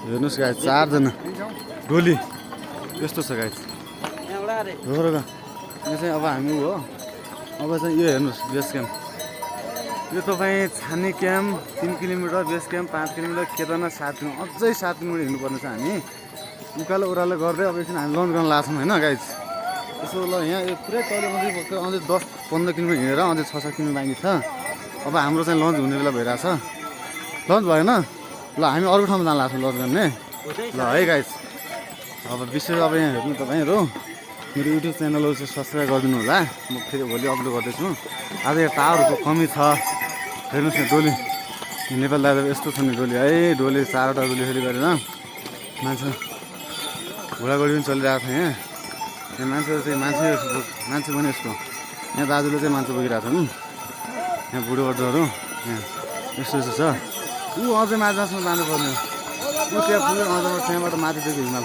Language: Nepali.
हेर्नुहोस् गाइस 4 जना डोली यस्तो छ गाइस हो र यो चाहिँ अब हामी हो अब चाहिँ यो हेर्नुहोस् बेस क्याम्प यो तपाईँ छानी camp 3 kilometre base camp 5 kilometre Kedarnath 7 kilometre अझै 7 किलोमिटर हिँड्नुपर्ने छ हामी उकालो ओह्रालो गर्दै अब एकछिन हामी लन्च गर्न लाग्छौँ होइन गाइस यसो ल यहाँ यो पुरै तल अझै 10-15 किलोमिटर हिँडेर अझै 6-7 किलोमिटर बाँकी छ अब हाम्रो चाहिँ लन्च हुने बेला भइरहेछ लन्च भएन ल हामी अर्को ठाउँमा जान लाग्छौँ लन्च गर्ने ल है गाइस अब विशेष अब यहाँ हेर्नु तपाईँहरू मेरो युट्युब च्यानलहरू चाहिँ सब्सक्राइब गरिदिनु होला म फेरि भोलि अपलोड गर्दैछु आज यहाँ टावरको कमी छ हेर्नुहोस् न डोली नेपाल दाजु यस्तो छ नि डोली है डोली 4वटा डोली फेरि गरेर मान्छे घोडागोडी पनि चलिरहेको छ यहाँ मान्छेहरू चाहिँ मान्छे पनि यस्तो यहाँ दाजुले चाहिँ मान्छे बोकिरहेको छ नि यहाँ बुढोवर्दहरू यहाँ यस्तो यस्तो छ ऊ अझै माझासम्म जानुपर्ने ऊ त्यहाँ पुग्यो अझ त्यहाँबाट माथिदेखि हिमाल